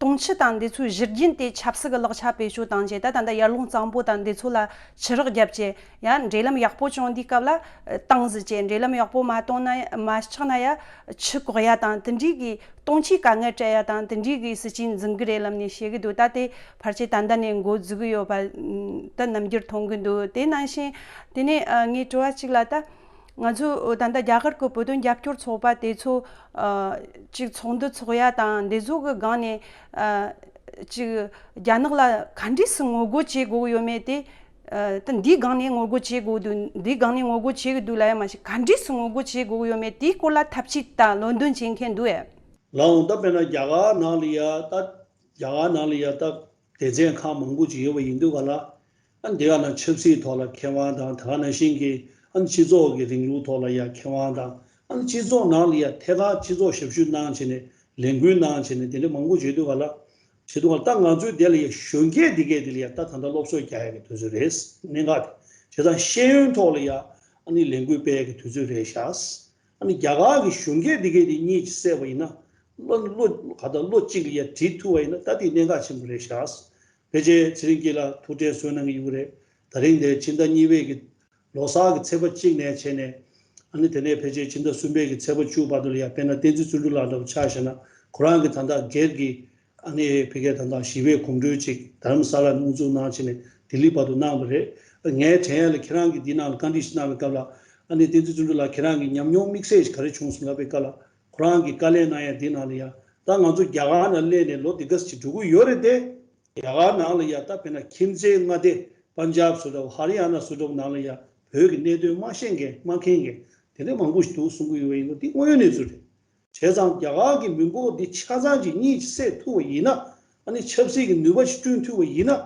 སྟོང་ཆུ་དང་འདི་ཚོའི་གཞི་རྒྱུན་དེ་ཆབ་སྲིད་ཀྱི་ལག་ཆ་བེད་སྤྱོད་བཏང་བྱས། ད་ད་ལྟ་ཡར་ཀླུང་གཙང་པོ་དང་འདི་ཚོ་ལ་ཆུ་རགས་བརྒྱབ་བྱས། ཡང་འབྲེལ་ལམ་ཡག་པོ་བྱུང་དུས་སྐབས་ལ་བཏང་ཟིན་བྱས། འབྲེལ་ལམ་ཡག་པོ་མ་བཏང་ན། མ་ཆགས་ན་ཡང་ཆུ་བཀག་ཡ་དང་དེ་འདྲའི་གི་སྟོང་ཆའི་དཀའ་ངལ་སྤྲད་ཡ་དང་དེ་འདྲའི་གི་སྲིད་ཇུས་འཛིན་གི་རེད་ལབ་ནས་བཤད་གི་འདུག་ད་དེ་ཕལ་ཆེར་ད་ལྟ་ནས་འགོ་འཛུགས་གི་ཡོད་པ་ད་རྣམ་འགྱུར་མཐོང་གི་འདུག་དེ་ནང་བཞིན་དེ་ནས་ཨ་ངའི་དྲི་བ་གཅིག་ལ། ད་ང་ཚོ་ད་ལྟ་རྒྱ་གར་གྱི་བོད་དོན་རྒྱབ་སྐྱོར་ཚོགས་པ་དེ་ཚོ་ཨ་ཅིག་ཚོགས་འདུ་ཚོགས་ཡ་དང་འདི་ཚོ་གི་སྒང་ནས་ཨ་ཅིག་རྒྱ་ནག་ལ་ག་འདྲས་སེ་ངོ་རྒོལ་བྱེད་དགོས་ཡོད་མེད་དེ། ཨ་ད་འདིའི་སྒང་ནས་ངོ་རྒོལ་བྱེད་དགོས་འདུག་འདིའི་སྒང་ནས་ངོ་རྒོལ་བྱེད་ཀྱི་འདུག་ལབ་ཡ་མ་གཞི་ག་འདྲས་སེ་ངོ་རྒོལ་བྱེད་དགོས་ཡོད་མེད་དེའི་སྐོར་ལ་ཐབས་ཇུས་དང་ལམ་སྟོན་བྱེད་མཁན་འདུག་ཨེ། ལགས་འོང་། ད་དཔེར་ན་རྒྱ་གར་ནང་ལ་ཡ་ད་རྒྱ་གར་ནང་ལ་ཡ་ད་སྡེ་ཚན་ཁག་མང་པོ་ཅིག་ཡོད་པ་ཡིན་དུས་ག་ལ། ཨ་ནི་དེ་ག་ནང་ཆབ་སྲིད་ཐོག་ལ་མཁས་དབང་དང་། དེ་ག་ནང་བཞིན་གྱི་ཨ་ནི་སྤྱི་ཚོགས་ཀྱི་རིང་ལུགས་ཐོག་ལ་ཡ་མཁས་དབང་དང་། ཨ་ནི་སྤྱི་ཚོགས་ནང་ལ་ཡ་ཐད་ཀར་སྤྱི་ཚོགས་ཞབས་ཞུ་གནང་བྱས་ནས་ལས་འགུལ་གནང་བྱས་ནས་དེ་འདྲ་མང་པོ་བྱེད་དུས་ག་ལ། བྱེད་དུས་ག་ལ་ད་ང་ཚོའི་དེ་ལ་ཡ་གཞོན་སྐྱེས་འདི་གས་དེ་ལ་ཡ་ད་ད་ལྟ་སློབ་གསོ་རྒྱག་ཡ་གི་དུས་ཚོད་རེད། གནད་འགག་དེ་བྱས་ཙང་ཤེས་ཡོན་ཐོག་ལ་ཡ་ཨ་ནི་ལས་འགུལ་སྤེལ་ཡ་གི་དུས་ཚོད་རེད་ཤག་ཨ་ནི་རྒྱ་གར་གྱི་གཞོན་སྐྱེས་འདི་གས་དེ་གཉིས་ཀྱིས་བསད་པ་ཡིན་ན། ལོ་ལོ་ག་ད་ལོ་གཅིག་ལ་ཡ་བྲིས་ཐུབ་པ་ཡིན་ན་ད་དེ་གནད་འགག་ཆེན་པོ་རེད་ཤག་ཕལ་ཆེར་ཚེ་རིང་སྐྱིད་ལགས་ཐུགས་ཁྲལ་གསོ་གནང་གི་ཡོད་རེད། ད་རིང་དེ་ཕྱི་ཟླ་གཉིས་པའི་གི་ལོ་གསར་གི་ཚེས་པ་གཅིག་ནས་བྱས་ནས། ཨ་ནི་དེ་ནས་ཕལ་ཆེར་ཕྱི་ཟླ་གསུམ་པའི་གི་ཚེས་པ་བཅུ་བར་དུ་ལ་ཡ། དཔེར་ན་བསྟན་འཛིན་བརྩོན་འགྲུས་ལགས་འདྲ་པོ་ཆ་བཞག་ན། ཁོ་རང་གི་ད་ལྟ་སྒེར་གྱི་ཨ་ནི་ཕ་གིའི་ད་ལྟ་ཞི་བའི་གོམ་བགྲོད་ཅིག་རྡ་རམ་ས་ལར་དབུ་འཛུགས་གནང་བྱས་ནས་ལྡི་ལི་བར་དུ་གནང་བ་རེད། ངས་དྲན་ཡ་ལ་ཁྱེད་རང་གིས་འདི་ནང་ལ་བཀའ་འདྲི་ཞིག་གནང་བའི་སྐབས་ལ། ཨ་ནི་བསྟན་འཛིན་བརྩོན་འགྲུས་ལགས་ཁྱེད་རང་གི་ཉམས་མྱོང་དམིགས་བསལ་ཞིག་ག་རེ་བྱུང་སོང་ལབ་པའི་སྐབས་ལ། ཁོ་རང་གིས་བཀའ་ལན་གནང་ཡ་འདི་ནང་ལ་ཡ། ད་ང་ཚོ་རྒྱ་གར་ནང་སླེབས་ནས་ལོ་འདི་ག་ཙམ་ཅིག་འགྲོ་གི་ཡོད་རེད་དེ། རྒྱ་གར་ནང་ལ་ཡ་ད་དཔེར་ན་ཁྱིམ་མཚེས་མངའ་སྡེ་པན་ཇབ་བཟོ་འདྲ་པོ། ཧ་རི་ཡ་ན་བཟོ་འདྲ་པོ་ནང་ལ་ཡ་བོད་ཀྱི་གནད་དོན་མ་ཤེས་མཁན་མ་མཁྱེན་མཁན་དེ་འདྲ་མང་པོ་ཞིག་འདུག་གསུང་གི་ཡོད་པ་ཡིན་ན། འདི་དངོས་ཡོད་གནས་ཚུལ་རེད། བྱས་ཙང་རྒྱ་གར་གྱི་མི་འབོར་འདི་ཆ་ཚང་ཅིག་གཉིས་ཀྱིས་བསད་ཐུབ་པ་ཡིན་ན། ཨ་ནི་ཆབ་སྲིད་ཀྱི་ནུས་པ་ཞིག་བསྐྲུན་ཐུབ་པ་ཡིན་ན།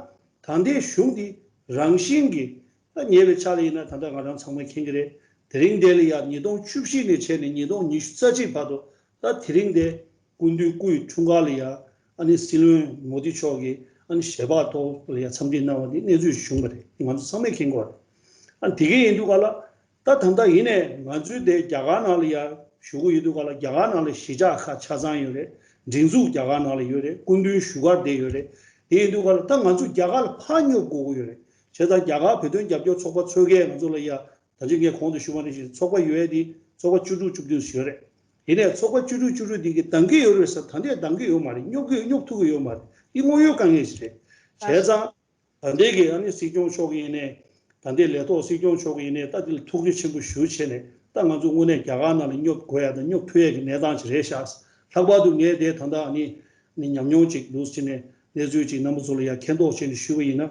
ད་ལྟའི་གཞུང་འདི་རང་བཞིན་གྱིས། ད་ཉེ་བའི་ཆར་ལ་ཡིན་ན་ད་ལྟ་ང་རང་ཚང་མས་མཁྱེན་གྱི་རེད། དེ་རིང་འདི་ལ་ཡ་ཉིས་སྟོང་བཅུ་བཞི་ནས་བྱས་ནས་ཉིས་སྟོང་ཉི་ཤུ་རྩ་གཅིག་བར་དུ། ད་དེ་རིང་འདི་སྐུ་མདུན་སྐུ་ཡི་འཁྲུངས་སྐར་ལ་ཡ། ཨ་ནི་སྲིད་བློན་མོ་དི་མཆོག་གིས་ཨ་ནི་ཞལ་པར་ཐོག་ལ་ཡ་འཚམས་འདྲི་གནང་བ་འདི་གནས་ཚུལ་ཞིག་བྱུང་བ་རེད། ང་ཚོ་ཚང་མས་མཁྱེན་གྱི་ཡོད་རེད། ཨ་ནི་དེ་གས་ཡིན་དུས་ག་ལ། ད་ད་ལྟ་ཡིན་ནའི་ང་ཚོའི་དེ་རྒྱ་གར་ནང་ལ་ཡ་བཞུགས་ཀྱི་ཡོད་དུས་ག་ལ། རྒྱ་གར་ནང་ལ་གཞིས་ཆགས་ཁག་ཆ་ཚང་ཡོད་རེད། སྒྲིག་འཛུགས་རྒྱ་གར་ནང་ལ་ཡོད་རེད། སྐུ་མདུན་བཞུགས་སྒར་བསྡད་ཡོད་རེད། དེ་ཡིན་དུས་ག་ལ་ད་ང་ཚོ་རྒྱ་གར་ལ་ཕར་སྙོབ་དགོས་ཀྱི་ཡོད་རེད། བྱས་ཙང་རྒྱ་གར་བོད་དོན་རྒྱབ་སྐྱོར་ཚོགས་པ་ཚོ་གས་ང་ཚོ་ལ་ཡ། ད་ཅི་ངས་གོང་དུ་ཞུས་པ་ནང་བཞིན་ཚོགས་པ་ཡོད་ཡ་དེ་ཚོགས་པ་བཅུ་དྲུག་བཅུ་བདུན་ཞིག་ཡོད་རེད། ཡིན་ནའི་ཚོགས་པ་བཅུ་དྲུག་བཅུ་དྲུག་དེ་གིས་འདང་གི་ཡོད་རེད་ཟེར། ད་ལྟའི་འདང་གི་ཡོད་མ་རེད། སྙོབ་གི་སྙོབ་ཐུབ་ཀྱི་ཡོད་མ་རེད། འདི་དངོས་ཡོད་དཀའ་ངལ་ཞིག་རེད། བྱས་ཙང་ད་ལྟའི་གི་ཨ་ནི་སྲིད་སྐྱོང་མཆོག་གིས་ཡིན་ནའི། ད་ལྟའི་ལས་ཐོག་སྲིད་སྐྱོང་མཆོག་གིས་ཡིན་ནའི་ད་དེ་ལ་ཐུགས་རྗེ་ཆེན་པོ་ཞུ་བྱས་ནས། ད་ང་ཚོ་དངོས་གནས་རྒྱ་གར་ནང་ལ་སྙོབ་དགོས་ཡ་དང་སྙོབ་ཐུབ་ཡ་གི་གནས་སྟངས་ཅིག་རེད་ཤག་ལྷག་པར་དུ་ངས་དེ་ད་ལྟ་ཨ་ནི་ནི་ཉམས་མྱོང་ཅིག་འདུག་བྱས་ནས་གནས་ཚུལ་ཅིག་རྣམ་པ་ཚོ་ལ་ཡ་མཁྱེན་རྟོགས་བྱས་ནས་ཞུས་པ་ཡིན་ན།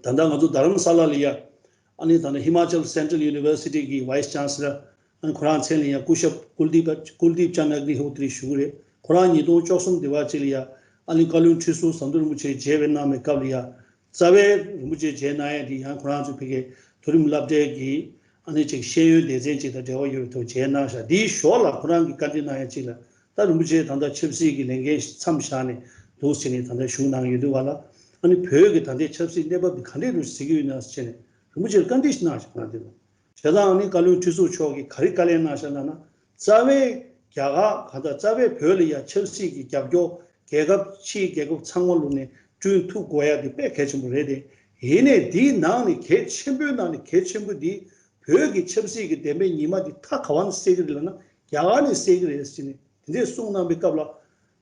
ད་ལྟ་ང་ཚོ་རྡ་རམ་ས་ལ་ལ་ཡ། ཨ་ནི་ད་ལྟ་ཧི་མ་ཅལ་སེན་ཊྲལ་ཡུ་ནི་ཝར་སི་ཊི་གི་ཝའི་སི་ཅན་སི་ལར། ཨ་ནི་ཁོ་རང་མཚན་ལ་ཡ་སྐུ་ཞབས་ཀུལ་དིབ་ཀུལ་དིབ་ཅན་ཨག་ནི་ཧོ་ཏྲི་ཞུ་གི་རེད། ཁོ་རང་ཉིས་སྟོང་བཅུ་གསུམ་དེ་བར་ཅིག་ལ་ཡ། ཨ་ནི་བཀའ་བློན་ཁྲི་ཟུར་ཟམ་གདོང་རིན་པོ་ཆེ་མཇལ་འཕྲད་གནང་བའི་སྐབས་ལ་ཡ། རྩ་བའི་རིན་པོ་ཆེ་མཇལ་གནང་ཡ་དེ་ཡང་ཁོ་རང་ཚོ་ཕ་གིའི་མཐོ་རིམ་སློབ་གྲྭའི་གི་ཨ་ནི་ཅིག་ཤེས་ཡོན་སྡེ་ཚན་ཅིག་དང་འབྲེལ་བ་ཡོད་པའི་ཐོག་མཇལ་གནང་ཤག་དེའི་ཞོར་ལ་ཁོ་རང་གི་བཀའ་འདྲི་གནང་ཡ་ཅིག་ལ། ད་རིན་པོ་ཆེ་ད་ལྟ་ཆབ་སྲིད་ཀྱི་ལས་འགན་མཚམས་བཞག་ནས་འདུག་ཟེར་ནས་ད་ལྟ་བཞུགས་གནང་ཡོད་དུས་བ་ལ། ཨ་ནི་བོད་ཀྱི་ད་ལྟའི་ཆབ་སྲིད་གནས་བབ་འདི་ག་འདྲས་འདུག་ཟེར་གྱི་ཡོད་ན་ཟེར་ནས་རིན་པོ་ཆེར་བཀའ་འདྲི་ཞིག་གནང་ཞིག་གནང་དེ་ལ། བྱས་ཙང་ཨ་ནི་བཀའ་བློན་ཁྲི་ཟུར་མཆོག་གིས་ག་རེ་བཀའ་ལན་གནང་ཤག་ལབ་ན། རྩ་བའི་རྒྱ་གར་ག་ད་རྩ་བའི་བོད་ལ་ཡ་ཆབ་སྲིད་ཀྱི་རྒྱབ་སྐྱོར་རྒྱལ་ཁབ་ཕྱིའི་རྒྱལ་ཁབ་ཚང་མ་ལོ་ནས་བསྐྲུན་ཐུབ་དགོས་ཡ་དེ་དཔེ་གལ་ཆེན་པོ་རེད་དེ། ཡིན་ནའི་དེའི་ནང་ནས་གལ་ཆེན་པོའི་ནང་ནས་གལ་ཆེན་པོ་དེ་བོད་ཀྱི་ཆབ་སྲིད་ཀྱི་བདེན་པའི་ཉི་མ་དེ་ད་ག་བ་ནས་གསལ་གྱི་རེད་ལབ་ན་རྒྱ་གར་ནས་གསལ་གྱི་རེད་ཟེར་ནས། དེ་འདྲས་གསུངས་གནང་པའི་སྐབས་ལ།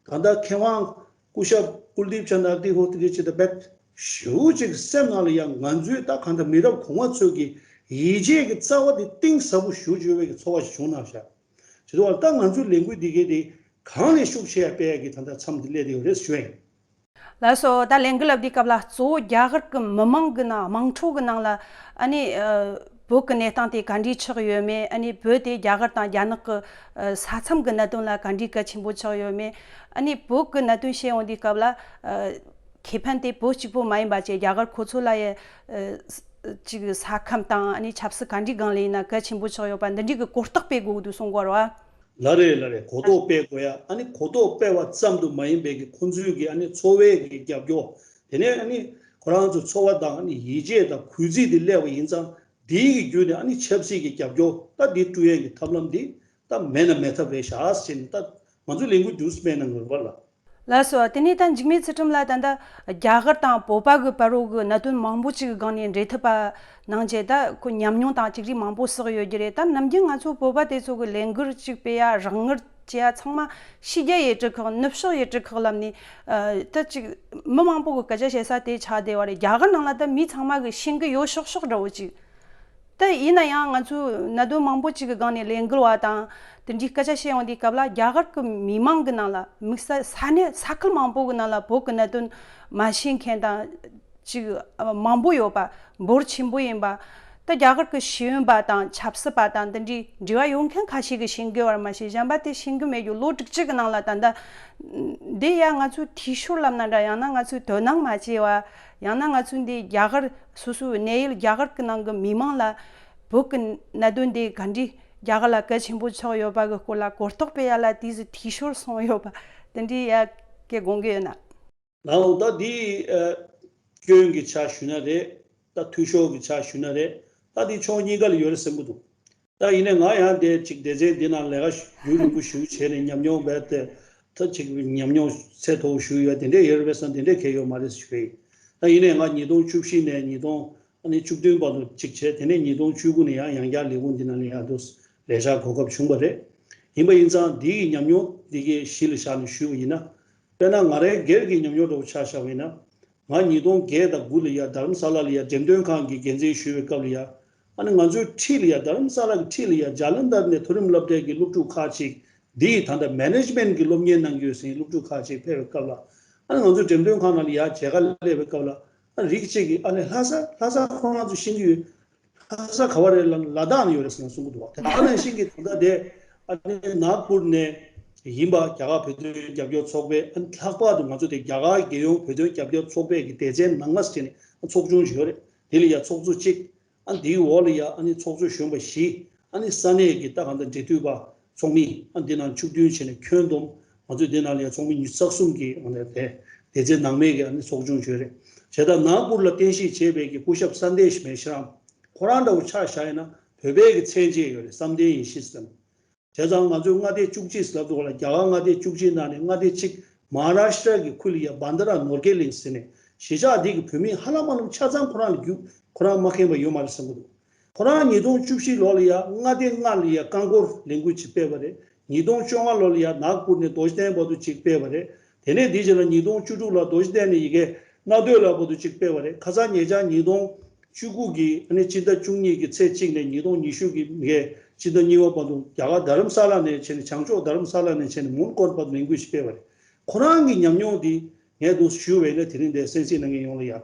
ད་ལྟ་མཁས་དབང་སྐུ་ཞབས་ཀུལ་དིབ་ཅན་ཨག་ནི་ཧོ་ཏྲི་ཅེ་ད་བེད་ཞུ་ཅིག་སེམས་ནང་ལ་ཡང་ང་ཚོའི་ད་གང་ལྟར་མི་རབས་གོང་མ་ཚོས་ཀྱི་ཡིད་ཆེས་ཀྱི་རྩ་བ་དེ་གཏིང་ཟབ་པོ་ཞུ་བཅུག་པའི་ཚོར་བ་ཞིག་བྱུང་གནང་ཤག་བྱས་ཙང་ད་ང་ཚོའི་ལས་འགུལ་འདི་གའི་དེ་གང་ལས་ཤུགས་ཆེ་ཡ་སྤེལ་ཡ་གི་ད་ལྟ་མཚམས་འདི་སླེབས་ཡོད་རེད་ཞུ་ཡ་ཡིན། ལགས་སོ། ད་ལས་འགུལ་ལབ་དུས་སྐབས་ལ་གཙོ་བོ་རྒྱ་གར་གྱི་མི་མང་གི་ནང་དམངས་ཁྲོད་ཀྱི་ནང་ལ་ཨ་ནི་ཨ་བོད་ཀྱི་གནས་སྟངས་དེ་ག་འདྲས་ཆགས་ཡོད་མེད། ཨ་ནི་བོད་དེ་རྒྱ་གར་དང་རྒྱ་ནག་གི་ཨ་ས་མཚམས་ཀྱི་གནད་དོན་ལ་ག་འདྲས་གལ་ཆེན་པོ་ཆགས་ཡོད་མེད། ཨ་ནི་བོད་ཀྱི་གནད་དོན་བཤད་ཡོང་དུས་སྐབས་ལ་ཨ་ཁེ་ཕན་དེ་བོད་གཅིག་པོ་མ་ཡིན་པ་བྱས་རྒྱ་གར་ཁོ་ཚོ་ལ་ཡ་ཨ་ཅིག་ས་ཁམས་དང་ཨ་ནི་ཆབ་སྲིད་ག་འདྲས་སྒང་ལ་ཡིན་ན་གལ་ཆེན་པོ་ཆགས་ཡོད་པ་འདི་འདྲས་ཀྱི་གོ་རྟོགས་སྤེལ་དགོས་འདུག་གསུང་གི་ཡོད་རེད་བ། ལགས་རེད། ལགས་རེད། གོ་རྟོགས་སྤེལ་དགོས་ཡ། ཨ་ནི་གོ་རྟོགས་སྤེལ་བ་ཙམ་དུ་མ་ཡིན་པའི་གི་ཁོང་ཚོའི་གི་ཨ་ནི་འཚོ་བའི་གི་རྒྱབ་སྐྱོར། དེ་ནས་ཨ་ནི་ཁོ་རང་ཚོ་འཚོ་བ་དང་ཨ་ནི་ཡིད་ཆེས་དང་གུས་བརྩི་དེ་སླེབས་པ་ཡིན་ཙང་། དེའི་གི་བརྒྱུད་ནས་ཨ་ནི་ཆབ་སྲིད་ཀྱི་རྒྱབ་སྐྱོར་ད་འདི་བསྐྲུན་ཡས་ཀྱི་ཐབས་ལམ་འདི་ ད་མེད་ན་མེད་ཐབས་རེད་ཤག་ཟེར་ནས་ད་ང་ཚོས་ལས་འགུལ་བསྒྲུབས་སྤེལ་གནང་དགོས་པ་ལ། ལགས་སོ། དེ་ནས་ད་འཇིགས་མེད་ཚུལ་ཁྲིམས་ལགས། ད་ལྟ་རྒྱ་གར་དང་བོད་པ་གི་བར་རོ་གི་གནད་དོན་མང་པོ་ཅིག་གི་སྒང་ནས་འབྲེལ་མཐུད་པ་གནང་རྗེས་ད་ཁོ་ཉམས་མྱོང་དང་ཅིག་རིགས་མང་པོ་བསགས་ཡོད་རྒྱུ་རེད། ད་ནམ་རྒྱུན་ང་ཚོ་བོད་པ་དེ་ཚོ་གི་ལས་འགུལ་ཅིག་སྤེལ་ཡ། རོགས་དངུལ་བྱེད་ཡ་ཚང་མ་ཕྱི་རྒྱལ་ཡུལ་གྲུ་ཁག་ནུབ་ཕྱོགས་ཡུལ་གྲུ་ཁག་ལབ་ནས། ཨ། ད་ཅིག་མི་མང་པོ་གི་སྐད་ཆ་བཤད་ས་དེ་ཆགས་བསྡད་པ་རེད། རྒྱ་གར་ནང་ལ་ད་མི་ཚང་མ་གི་ཤེས་ཀྱི་ཡོད་ཤོག་ཤོག་འདྲ་བོ་ཅིག་ད་ཡིན་ན་ཡང་ང་ཚོས་གནད་དོན་མང་པོ་ཅིག་གི་སྒང་ནས་ལས་འགུལ་བ་དང་དེ་འདྲའི་སྐད་ཆ་བཤད་ཡོང་དུས་སྐབས་ལ། རྒྱ་གར་གྱི་མི་མང་གི་ནང་ལ། དམིགས་བསལ་ས་གནས་ས་ཁུལ་མང་པོ་གི་ནང་ལ་བོད་ཀྱི་གནད་དོན་མ་ཤེས་མཁན་དང་ཅིག་མང་པོ་ཡོད་པ། འབོར་ཆེན་པོ་ཡིན་པ། ད་རྒྱ་གར་གྱི་ཤེས་ཡོན་པ་དང་ཆབ་སྲིད་པ་དང་དེ་འདྲའི་འབྲེལ་བ་ཡོད་མཁན་ཁ་ཤས་ཀྱིས་ཤེས་ཀྱི་ཡོད་པ་མ་ཟད། གཞན་པ་དེ་ཤེས་ཀྱི་མེད་རྒྱུ། ལོ་དྲུག་ཅུ་གི་ནང་ལ་ད་ལྟ་འདི་ཡ་ང་ཚོའི་འཐུས་ཤོར་ལབ་ན་འདྲ། ཡང་ན་ང་ཚོས་དོ་སྣང་མ་བྱས་པ། ཡང་ན་ང་ཚོས་འདི་རྒྱ་གར་སོ་སོའི་གནས་ཡུལ་རྒྱ་གར་གྱི་ནང་གི་མི་མང་ལ་བོད་ཀྱི་གནད་དོན་འདི་ག་འདྲའི་རྒྱ་གར་ལ་གལ་ཆེན་པོ་ཆགས་ཡོད་པ་གི་སྐོར་ལ་གོ་རྟོགས་སྤེལ་ཡ་ལ་དེ་ཚོ་འཐུས་ཤོར་སོང་ཡོད་པ་དེ་འདྲའི་ཡ་སྐད་དགོངས་ཀྱི་ཡོད་ན། ལགས་འོང་། ད་འདི་ཨ་སྐྱོན་གྱི་ཆ་ཞུས་ན་རེད། ད་འཐུས་ཤོར་གྱི་ཆ་ཞུས་ན་རེད། ད་འདི་ཕྱོགས་གཉིས་ཀ་ལ་ཡོད་རེད་བསམ་གྱི་འདུག་ད་ཡིན་ནའི་ང་ཡང་དེ་ཅིག་སྡེ་ཚན་འདི་ནང་ལས་ཀ་རྒྱུན་རིང་པོ་ཞེ་པོ་བྱས་ནས་ཉམས་མྱོང་རྦད་དེ་ད་ཅིག་ཉམས་མྱོང་ཚད་མཐོ་པོ་ཞུ་ཡོད། དེ་འདྲས་ཡོད་རེད་པས་སམ། དེ་འདྲས་གང་ཡང་ཡོད་མ་རེད་ཞུ་གི་ཡིན། ད་ཡིན་ནའི་ང་ཉིས་སྟོང་བཅུ་བཞི་ནས་ཉིས་སྟོང་ཨ་ནི་བཅུ་བདུན་བར་དུ་ཅིག་བྱས། དེ་ནས་ཉིས་སྟོང་བཅུ་དགུ་ནས་ཡང་ཡང་བསྐྱར་ལས་ཁུངས་འདི་ནང་ལ་ཡང་དུ་ལས་བྱ་གོ་སྐབས་བྱུང་བ་རེད། ཡིན་པ་ཡིན་ཙང་འདི་ཡི་ཉམས་མྱོང་འདི་གའི་གཞི་ལ་བཞག་ནས་ཞུས་པ་ཡིན་ན། དཔེར་ན་ང་རའི་སྒེར་གྱི་ཉམས་མྱོང་འདྲ་བོ་ཆ་བཞག་པ་ཡིན་ན། ང་ཉིས་སྟོང་བརྒྱད་དང་དགུ་ལ་ཡ་རྡ་རམ་ས་ལ་ལ་ཡ་འགྲེམས་སྟོན་ཁང་གི་འགན་འཛིན་ཞུས་པའི་སྐབས་ལ་ཡ། ཨ་ནི་ང་ཚོའི་འཁྲིས་ལ་ཡ། རྡ་རམ་ས་ལ་གི་འཁྲིས་ལ་ཡ་ཇ་ལན་དར་ནས་མཐོ་རིམ་སློབ་གྲྭའི་གི་སློབ་ཕྲུག་ཁག་ཅིག་འདི་ཡི་ད་ལྟ་མེ་ནེ་ཇི་མེན་གི་སློབ་གཉེར་གནང་གི་ཡོད་ཟེར་སློབ་ཕྲུག་ཁག་ཅིག་ཕེབས་པའི་སྐབས་ལ། ཨ་ནི་ང་ཚོ་འགྲེམས་སྟོན་ཁང་ནང་ལ་ཡ་མཇལ་ཁ་སླེབས་པའི་སྐབས་ལ། ཨ་རིགས་གཅིག་གིས་ཨ་ནི་ལྷ་ས་ལྷ་ས་ཁོ་རང་ཚོ་ཤེས་ཀྱི་ཡོད། ལྷ་ས་ག་བ་རེད་ལབ་ན་ལ་དྭགས་ནས་ཡོད་རེད་ཟེར་ནས་གསུང་གི་འདུག་བ། དེ་ནང་བཞིན་གྱི་ད་ལྟ་དེ་ཨ་ནི་ནཱག་པུར་ནས་ཡིན་པ། རྒྱ་གར་བོད་དོན་རྒྱབ་སྐྱོར་ཚོགས་པའི། ཨ་ནི་ལྷག་པར་དུ་ང་ཚོ་དེ་རྒྱ་གར་རྒྱལ་ཡོངས་བོད་དོན་རྒྱབ་སྐྱོར་ཚོགས་པའི་གི་སྡེ་ཚན་ནང་ལ་ཟེར་ནས་ཚོགས་ཆུང་ཞིག་ཡོད་རེད། དེ་ལ་ཡ་ཚོགས་གཙོ་གཅིག་ཨ་ནི་དེའི་འོག་ལ་ཡ་ཨ་ནི་ཚོགས་གཙོ་གཞོན་པ་བཞི། ཨ་ནི་ས་གནས་ཀྱི་ད་གང་ལྟར་འབྲེལ་མཐུད་པ་ཚོགས་མི་ཨ་འདི་ནང་བཅུ་བདུན་བྱས་ནས་ཁྱོན་བསྡོམས་ང་ཚོས་འདི་ནང་ལ་ཡ་ཚོགས་མི་ཉི་ཤུ་རྩ་གསུམ་གྱི་ཨ་ནི་དེ་སྡེ་ཚན་ནང་མའི་གི་ཨ་ནི་ཚོགས་ཆུང་ཞིག་ཡོད་རེད། བྱས་ཙང་ནཱག་པུར་ལ་རྟེན་གཞི་བྱས་པའི་གི་སྐུ་ཞབས་སན་དེ་ཤི་མེ་ཤི་རམ། ཁོ་རང་འདྲ་བོ་ཆ་བཞག་ཡིན་ན་བོད་པའི་གི་མཚན་བཅས་ཡོད་རེད། བསམ་གཏན་ཡེ་ཤེས་ཟེར་ནས། བྱས་ཙང་ང་ཚོས་མངའ་སྡེ་བཅུ་གཅིག་ལབ་འདུག་ལ། རྒྱ་གར་མངའ་སྡེ་བཅུ་གཅིག་ནང་ནས་མངའ་སྡེ་གཅིག་མ་ཧཱ་རཱ་ཤི་ཏྲ་གི་ཁུལ་ལ་ཡ་བྷན་དྷ་ར་ནོར་གྷེལ་གླིང་ཟེར་ནས་གཞིས་ཆགས་འདི་གི་བོད་མི་ཧ་ལམ་ཧ་ལམ་ཆ་ཚང་ཁོ་རང་ལ་རྒྱུས་ཁོ་རང་མ་མཁྱེན་པ་ཡོད་མ་རེད་བསམ་གི་འདུག་ཁོ་རང་ཉིས་སྟོང་བཅུ་བཞི་ལོ་ལ་ཡ་མངའ་སྡེ་ལྔ་ལ་ཡ་རྐང་འཁོར་ལས་འགུལ་ཅིག་སྤེལ་བ་རེད། ཉིས་སྟོང་བཅོ་ལྔ་ལོ་ལ་ཡ་ནཱག་པུར་ནས་རྡོ་རྗེ་གདན་བར་དུ་ཅིག་སྤེལ་བ་རེད། དེ་ནས་དེའི་རྗེས་ལ་ཉིས་སྟོང་བཅུ་དྲུག་ལ་རྡོ་རྗེ་གདན་ནས་ཡ་གི་རྣ་སྟོད་ལ་བར་དུ་ཅིག་སྤེལ་བ་རེད། ཁ་སང་ཉེ་ཆར་ཉིས་སྟོང་བཅུ་དགུ་གི་ཨ་ནི་སྤྱི་ཟླ་བཅུ་གཉིས་ཀྱི་ཚེས་གཅིག་ནས་ཉིས་སྟོང་ཉི་ཤུ་གི་ཡ་གི་སྤྱི་ཟླ་གཉིས་པ་བར་དུ་རྒྱ་གར་རྡ་རམ་ས་ལ་ནས་བྱས་ནས་བྱང་ཕྱོགས་རྡ་རམ་ས་ལ་ནས་བྱས་ནས་མོན་གྷོ་བར་དུ་ལས་འགུལ་ཞིག་སྤེལ་བ་རེད། ཁོ་རང་གི་ཉམས་མྱོང་འདི་ངས་འདུག་ཞུ་བས་ན་དེ་རིང་འདིར་གསན་གཟིགས་གནང་མཁན་ཡོངས་ལ་ཡ།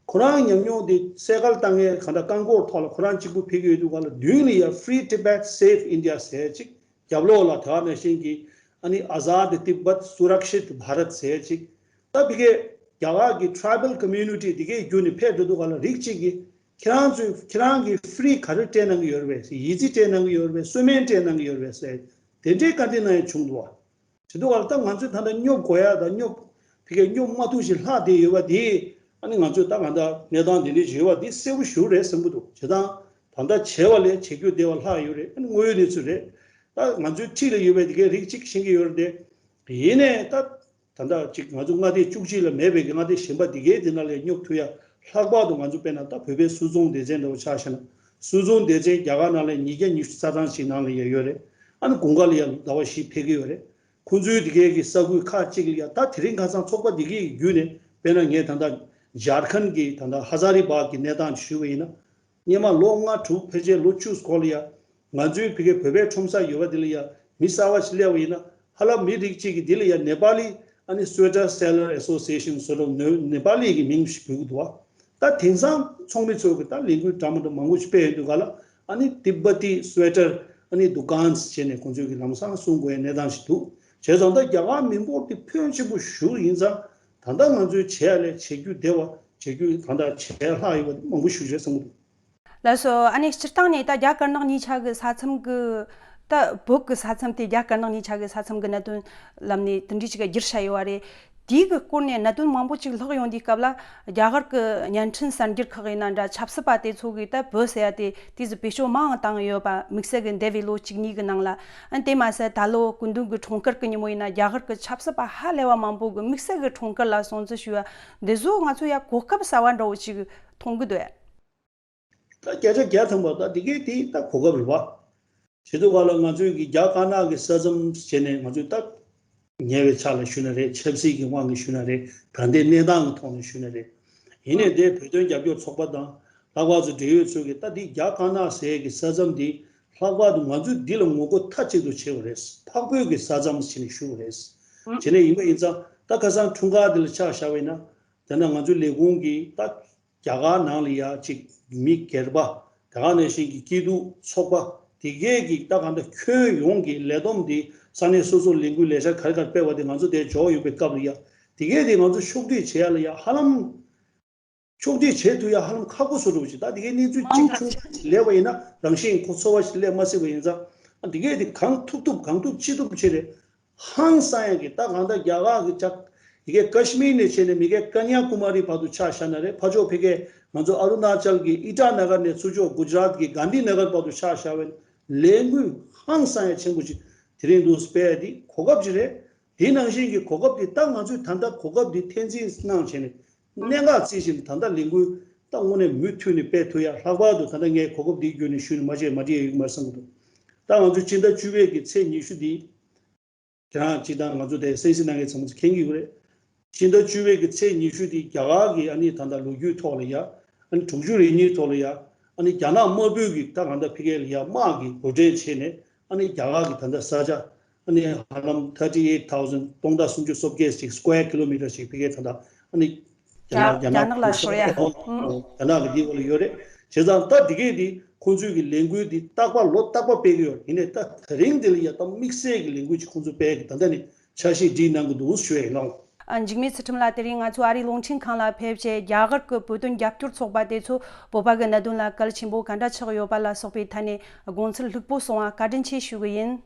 ཁོ་རང་གི་ཉམས་མྱོང་འདི་གསལ་ཁ་བཏང་མཁན་གང་ལྟར་རྐང་འཁོར་ཐོག་ལ་ཁོ་རང་གཅིག་པུ་ཕེབས་ཀྱི་ཡོད་དུས་ག་ལ། མདུན་ལ་ཡ་Free Tibet Save India ཟེར་ཅིག་རྒྱབ་ལོགས་ལ་དེ་ག་ནང་བཞིན་གྱི་ཨ་ནི་Azad Tibet Surakshit Bharat ཟེར་ཅིག་ད་ཕ་གིའི་རྒྱ་གར་གྱི་Tribal Community འདི་གའི་བརྒྱུད་ནས་ཕེབས་འགྲོ་དུས་ག་ལ། རིགས་གཅིག་གིས་ཁྱེད་རང་ཚོས་ཁྱེད་རང་གིས་Free ག་རེ་སྤྲད་གནང་གི་ཡོད་རེད་པས། ཡི་ཙི་སྤྲད་གནང་གི་ཡོད་རེད་པས། གསོལ་སྨན་སྤྲད་གནང་གི་ཡོད་རེད་པས་ཟེར། དེ་འདྲའི་བཀའ་འདྲི་གནང་ཡ་བྱུང་འདུག་བ། བྱེད་དུས་ག་ལ་ད་ང་ཚོས་ད་ལྟ་སྙོབ་དགོས་ཡ་དང་སྙོབ་ཕ་གིའི་སྙོབ་མ་ཐུབ་ཞིག་ལྷག་བསྡད་ཡོད་པ་དེ། ཨ་ནི་ང་ཚོས་ད་གང་ལྟར་གནས་སྟངས་དེ་འདྲའི་ཞིག་ཡོད་པ་དེ་གསལ་པོ་ཞིག་རེད་བསམ་གྱི་འདུག་བྱས་ཙང་ད་ལྟ་བྱས་པ་ལས་བྱེད་རྒྱུ་བདེ་བ་ལྷག་ཡོད་རེད། ཨ་ནི་དངོས་ཡོད་གནས་ཚུལ་རེད། ད་ང་ཚོའི་འཁྲིས་ལ་ཡོད་པའི་དེ་གའི་རིགས་གཅིག་ཤེས་ཀྱི་ཡོད་རེད་དེ། ཡིན་ནའི་ད་ད་ལྟ་ཅིག་ང་ཚོ་མངའ་སྡེ་བཅུ་གཅིག་ལ་མེད་པའི་གི་མངའ་སྡེ་གཞན་པ་དེ་གའི་དེ་ནང་ལ་སྙོབ་ཐུབ་ཡ། ལྷག་པར་དུ་ང་ཚོ་དཔེར་ན་ད་བོད་པའི་སུད་ཚོང་སྡེ་ཚན་འདྲ་བོ་ཆ་བཞག་ན། སུད་ཚོང་སྡེ་ཚན་རྒྱ་གར་ནང་ལ་ཉིས་བརྒྱ་ཉི་ཤུ་རྩ་གྲངས་ཤིག་ནང་ལ་ཡ་ཡོད་རེད། ཨ་ནི་དགུན་ཁ་ལ་ཡ་ཟླ་བ་བཞི་ཕེབས་ཀྱི་ཡོད་རེད། ཁོང་ཚོའི་དེ་གའི་གི་ས་ཁུལ་ཁག་ཅིག་ལ་ཡ། ད་དེ་རིང་ཁ་སང་ཚོགས་པ་དེ་གའི་བརྒྱུད་ནས་དཔེར་ན་ངས་ད་ལྟ་ཇར་ཁན་གྱི་ད་ལྟ་ཧ་ཛ་རི་བྷག་གི་གནས་སྟངས་ཞུས་པ་ཡིན་ན། སྔོན་མ་ལོ་ལྔ་དྲུག་ཕལ་ཆེར་ལོ་བཅུ་སྐོར་ལ་ཡ། ང་ཚོའི་ཕ་གིའི་བོད་པའི་ཁྲོམ་ས་ཡོད་པ་དེ་ལ་ཡ་མི་གསར་བ་ཞིག་སླེབས་པ་ཡིན་ན། ཧ་ལམ་མི་རིགས་གཅིག་གིས་དེ་ལ་ཡ་ནེ་པ་ལི་ཨ་ནི་Sweater Seller Association ཟེར་བ་ནེ་པ་ལི་གི་མིང་ཞིག་འབོད་ཀྱི་འདུག་བ། ད་དེང་སང་ཚོགས་མི་ཚོ་གིས་ད་ལས་འགུལ་འདྲ་མི་འདྲ་མང་པོ་ཞིག་སྤེལ་ཡོང་དུས་ག་ལ། ཨ་ནི་Tibbeti Sweater ཨ་ནི་Dukans བྱས་ནས་ཁོང་ཚོས་ཀྱི་ལམ་སང་གསུང་དགོས་ཡ་གནས་སྟངས་ཤིག་འདུག་བྱས་ཙང་ད་རྒྱ་གར་མི་འབོར་དེ་ཕོན་ཆེན་པོ་ཞིག་ཡིན་ཙང་། ད་ལྟ་ང་ཚོས་བྱས་ལས་བྱེད་རྒྱུ་བདེ་བ། བྱེད་རྒྱུ་ད་ལྟ་བྱས་ལྷག་ཡོད་པ་དེ་མང་པོ་ཞིག་རེད་བསམ་གྱི་འདུག་ལགས་སོ། ཨ་ནི་སྤྱིར་བཏང་ནས་ད་རྒྱ་དཀར་ནག་གཉིས་ཆ་གི་ས་མཚམས་ཀྱི། ད་བོད་ཀྱི་ས་མཚམས་དེ་རྒྱ་དཀར་ནག་གཉིས་ཆ་གི་ས་མཚམས་ཀྱི་གནད་དོན་ལམ་ནས་དེ་འདྲའི་ཅིག་བསྒྱུར་བྱས་ཡོད་པ་རེད། དེའི་གི་སྐོར་ནས་གནད་དོན་མང་པོ་ཅིག་ལྷག་ཡོང་དུས་སྐབས་ལ། རྒྱ་གར་གི་བརྙན་འཕྲིན་གསར་འགྱུར་ཁག་ཡིན་ན་འདྲ། ཆབ་སྲིད་པ་དེ་ཚོ་གིས་ད་བོད་ཟེར་ཡ་དེ་དུས་སུ་བེད་སྤྱོད་མང་བཏང་ཡོད་པ། དམིགས་བསལ་གི་འདས་པའི་ལོ་གཅིག་གཉིས་ཀྱི་ནང་ལ། ཨ་ནི་དེ་མ་ཟད་ད་ལོ་སྐུ་མདུན་གྱི་འཁྲུངས་སྐར་གྱི་ཉིན་མོ་ཡིན་ན། རྒྱ་གར་གྱི་ཆབ་སྲིད་པ་ཧ་ལས་པ་མང་པོ་གིས་དམིགས་བསལ་གྱི་འཁྲུངས་སྐར་ལ་སྲུང་བརྩི་ཞུ་བ་འདི་ཚོ་ང་ཚོ་ཡ་གོ་སྐབས་གསར་པ་འདྲ་བོ་ཅིག་མཐོང་གི་འདུག་ཨ། ད་བརྒྱ་ཆ་བརྒྱ་ཐམ་པ་ད་འདི་གའི་དེ་ད་གོ་སྐབས་རེད་པ། བྱེད་དུས་ག་ལ་ང་ཚོའི་གི་རྒྱ་དཀར་ནག་གི་ས་མཚམས་བྱས་ནས་ང་ཚོས་ད་ཉེ་བའི་ཆ་ལ་ཞུས་ན་རེད། ཆབ་སྲིད་ཀྱི་དབང་གིས་ཞུས་ན་རེད། ད་ལྟའི་གནས་སྟངས་ཀྱི་ཐོག་ནས་ཞུས་ན་རེད། ཡིན་ནའི་དེ་བོད་དོན་རྒྱབ་སྐྱོར་ཚོགས་པ་དང་ལྷག་པར་དུ་འབྲེལ་ཡོད་ཚོས་གི་ད་འདི་རྒྱ་དཀར་ནག་ཟེར་གི་ས་མཚམས་འདི་ལྷག་པར་དུ་ང་ཚོས་འདི་ལ་ངོ་རྒོལ་མཐའ་གཅིག་ཏུ་བྱེད་དགོས་རེད། འཕགས་བོད་ཀྱི་ས་མཚམས་བྱས་ནས་ཞུ་དགོས་རེད། བྱས་ནས་ཡིན་པ་ཡིན་ཙང་ད་ཁ་སང་འཁྲུངས་སྐར་འདི་ལ་ཆ་བཞག་པ་ཡིན་ན། དེ་ན་ང་ཚོའི་ལས་ཁུངས་ཀྱིས་ད་རྒྱ་གར་ནང་ལ་ཡ་ཅིག་མི་སྒེར་པ། དེ་ག་ནང་བཞིན་གྱི་སྐྱིད་སྡུག་ཚོགས་པ་དེ་གས་ཀྱི་ད་གང་ལྟར་ཁྱོན་ཡོངས་ཀྱི་ལས་བསྡོམས་དེ་ས་གནས་སོ་སོར་ལས་འགུལ་ལས་འཆར་ག་རེ་ག་རེ་སྤེལ་བ་དེ་ང་ཚོ་དེ་འཇོག་ཡོང་པའི་སྐབས་ལ་ཡ། དེ་གས་དེ་ང་ཚོ་ཕྱོགས་སྒྲིག་བྱེད་ཡ་ལ་ཡ་ཧ་ལམ། ཕྱོགས་སྒྲིག་བྱེད་ཐུབ་ཡ་ཧ་ལམ་ཁག་པོ་བཟོ་འགྲོ་གི་ད་དེ་གས་གནས་ཚུལ་གཅིག་ཆུང་ཆུང་ཅིག་སླེབས་པ་ཡིན་ན་རང་བཞིན་ཁོ་ཚོར་བ་ཞིག་སླེབས་མ་སྲིད་པ་ཡིན་ཙང་། དེ་གས་དེ་གང་ཐུབ་ཐུབ་གང་ཐུབ་ཅི་ཐུབ་བྱེད་རེད། ཧང་སང་ཡ་གི་ད་གང་ལྟར་རྒྱ་གར་གི་ཅག་ཡི་གེ་ཀ་ཤི་མིར་ནས་བྱས་ནས་མི་གེ་ཀ་ཉ་ཀུ་མ་རི་བར་དུ་ཆ་བཞག་ན་རེད། ཕར་ཕྱོགས་ཕ་གིའི་ང་ཚོ་ཨ་རུ་ན་ཅལ་གི་ཨི་ཊ་ན་གར་ནས་ཚུར་ཕྱོགས་གུ་ཇ་རཱཏ་གི་གྷན་དྷི་ན་གར་བར་དུ་ཆ་བཞག་པའི་ལས་འགུལ་ཧང་སང་ཡ་ཆེན་པོ་ཅིག་དེ་རིང་འདུག་སྤེལ་ཡ་དེ་གོ་སྐབས་ཅིག་རེད། དེ་ནང་བཞིན་གྱི་གོ་སྐབས་དེ་ད་ང་ཚོས་ད་ལྟ་གོ་སྐབས་དེ་འཐེན་འཛིན་གནང་བྱས་ནས་གནད་འགག་བརྩིས་བཞིན་ད་ལྟ་ལས་འགུལ་ད་དངོས་གནས་མུ་མཐུད་ནས་སྤེལ་ཐུབ་ཡ། ལྷག་པར་དུ་ད་ལྟ་ངས་གོ་སྐབས་དེ་བརྒྱུད་ནས་ཞུས་ནས་མ་བྱས་མ་བྲིས་ཡ་ཡོད་མ་རེད་བསམ་གྱི་འདུག་ད་ང་ཚོས་སྤྱི་ཟླ་བཅུ་པའི་གི་ཚེས་ཉི་ཤུ་དེ། ཁྱེད་རང་སྤྱི་བཏང་ང་ཚོ་དེ་གསན་གཟིགས་གནང་མཁན་ཚང་མ་ཚོ་མཁྱེན་གྱི་ཡོད་རེད། སྤྱི་ཟླ་བཅུ་པའི་གི་ཚེས་ཉི་ཤུ་དེ་རྒྱ་གར་གི་ཨ་ནི་ད་ལྟ་ལོ་རྒྱུས་ཐོག་ལ་ཡ། ཨ་ནི་དྲུག་ཅུ་རེ་གཉིས་ཐོག་ལ་ཡ། ཨ་ནི་རྒྱ་ནག་དམར་པོའི་གི་ད་གང་ལྟར་ཕ་གི་ལ་ཡ་དམག་གི་འགོ་ཁྲིད་བྱས་ནས་ཨ་ནི་རྒྱ་གར་གི་ད་ལྟ་ས་ཆ་ཨ་ནི་ཧ་ལམ་thirty eight thousand སྟོང་ཕྲག་སུམ་ཅུ་སོ་བརྒྱད་ཅིག་square kilometer ཅིག་ཕ་གི་ད་ལྟ་ཨ་ནི་རྒྱ་ནག་རྒྱ་རྒྱ་ནག་ནག་ལ་ཤོར་ཡ། ཨང་། རྒྱ་ནག་གི་འདི་བ་ལ་ཡོད་རེད། བྱས་ཙང་ད་འདི་གས་འདི་ཁོང་ཚོའི་གི་ལས་འགུལ་འདི་རྟག་པར་ལོ་རྟག་པར་སྤེལ་གི་ཡོད། ཡིན་ནའི་ད་དེ་རིང་འདི་ལ་ཡ་ད་དམིགས་བསལ་གྱི་ལས་འགུལ་ཅིག་ཁོང་ཚོ་སྤེལ་གི་ད་ལྟ་ནས་འཆར་གཞི་སྒྲིག་གནང་གི་འདུག་ཞུ་ཡ་ཡིན་ལགས། ཨ། འཇིགས་མེད་ཚུལ་ཁྲིམས་ལགས། དེ་རིང་ང་ཚོ་ཨ་རིའི་རླུང་འཕྲིན་ཁང་ལ་ཕེབས་བྱས། རྒྱ་གར་གྱི་བོད་དོན་རྒྱབ་སྐྱོར་ཚོགས་པ་དེ་ཚོ་བོད་པ་གི་གནད་དོན་ལ་གལ་ཆེན་པོ་ག་འདྲ་ཆགས་ཡོད་པ་ལ་སོགས་པའི་ཐད་ནས་དགོངས་ཚུལ་ལྷུག་པོ་གསུང་བ་བཀའ་དྲིན་ཆེ་ཞུ་གི་ཡིན།